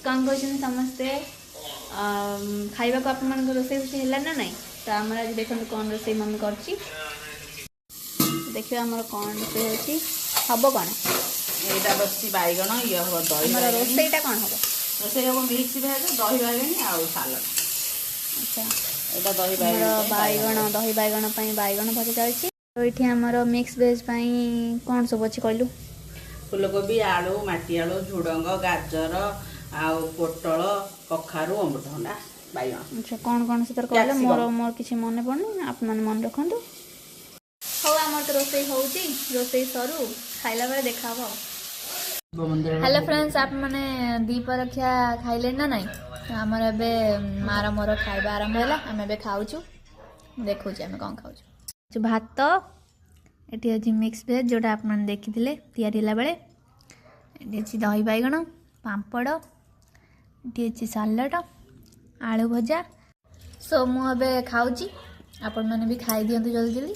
କ'ଣ କରୁଛନ୍ତି ସମସ୍ତେ? ଖାଇବାକୁ ଆପଣମାନଙ୍କ ରୋଷେଇ ଫୋଷେଇ ହେଲା ନା ନାଇଁ? ତ ଆମର ଆଜି ଦେଖନ୍ତୁ କ'ଣ ରୋଷେଇ ମମି କରୁଛି। ଦେଖିବା ଆମର କ'ଣ ରୋଷେଇ ହେଉଛି, ହବ କ'ଣ? ଏଇଟା ବସିଛି ବାଇଗଣ, ଇଏ ହବ ଦହି ଆମର ବାଇଗଣୀ। ରୋଷେଇଟା କ'ଣ ହବ? ରୋଷେଇ ହବ ମିକ୍ସ ଭେଜ, ଦହି ବାଇଗଣୀ ଆଉ ସାଲାଡ଼। ଏଇଟା ଦହି ଆମର ବାଇଗଣ ପାଇଁ। ବାଇଗଣ, ଦହି ବାଇଗଣ ପାଇଁ ବାଇଗଣ ଭଜା ଚାଲିଛି। ତ ଏଇଠି ଆମର ମିକ୍ସ ଭେଜ ପାଇଁ କ'ଣ ସବୁ ଅଛି କହିଲୁ? ଫୁଲକୋବି, ଆଳୁ, ମାଟି ଆଳୁ, ଝୁଡ଼ଙ୍ଗ, ଗାଜର ଆଉ ପୋଟଳ, କଖାରୁ, ଅମୃତଭଣ୍ଡା, ବାଇଗଣ। ଆଚ୍ଛା, କ'ଣ କ'ଣ ସେଥିରେ କହିଲେ? Capsicum. ମୋର କିଛି ମନେ ପଡ଼ୁନି, ଆପଣମାନେ ମନେ ରଖନ୍ତୁ। ହଉ, ଆମର ତ ରୋଷେଇ ହେଉଛି, ରୋଷେଇ ସରୁ, ଖାଇଲା ବେଳେ ଦେଖା ହବ। ହ୍ୟାଲୋ ଫ୍ରେଣ୍ଡସ୍, ଆପଣମାନେ ଦ୍ୱିପହର ଖିଆ ଖାଇଲେଣି ନା ନାଇଁ? ତ ଆମର ଏବେ ମାର ମୋର ଖାଇବା ଆରମ୍ଭ ହେଲା। ଆମେ ଏବେ ଖାଉଛୁ। ମୁଁ ଦେଖାଉଛି ଆମେ କ'ଣ ଖାଉଛୁ। ଭାତ, ଏଠି ଅଛି ମିକ୍ସ ଭେଜ୍, ଯେଉଁଟା ଆପଣମାନେ ଦେଖିଥିଲେ ତିଆରି ହେଲା ବେଳେ। ଏଠି ଅଛି ଦହି ବାଇଗଣ, ପାମ୍ପଡ଼, ଏଠି ଅଛି ସାଲାଡ଼, ଆଳୁ ଭଜା। ସୋ ମୁଁ ଏବେ ଖାଉଛି, ଆପଣମାନେ ବି ଖାଇଦିଅନ୍ତୁ ଜଲ୍ଦି ଜଲ୍ଦି।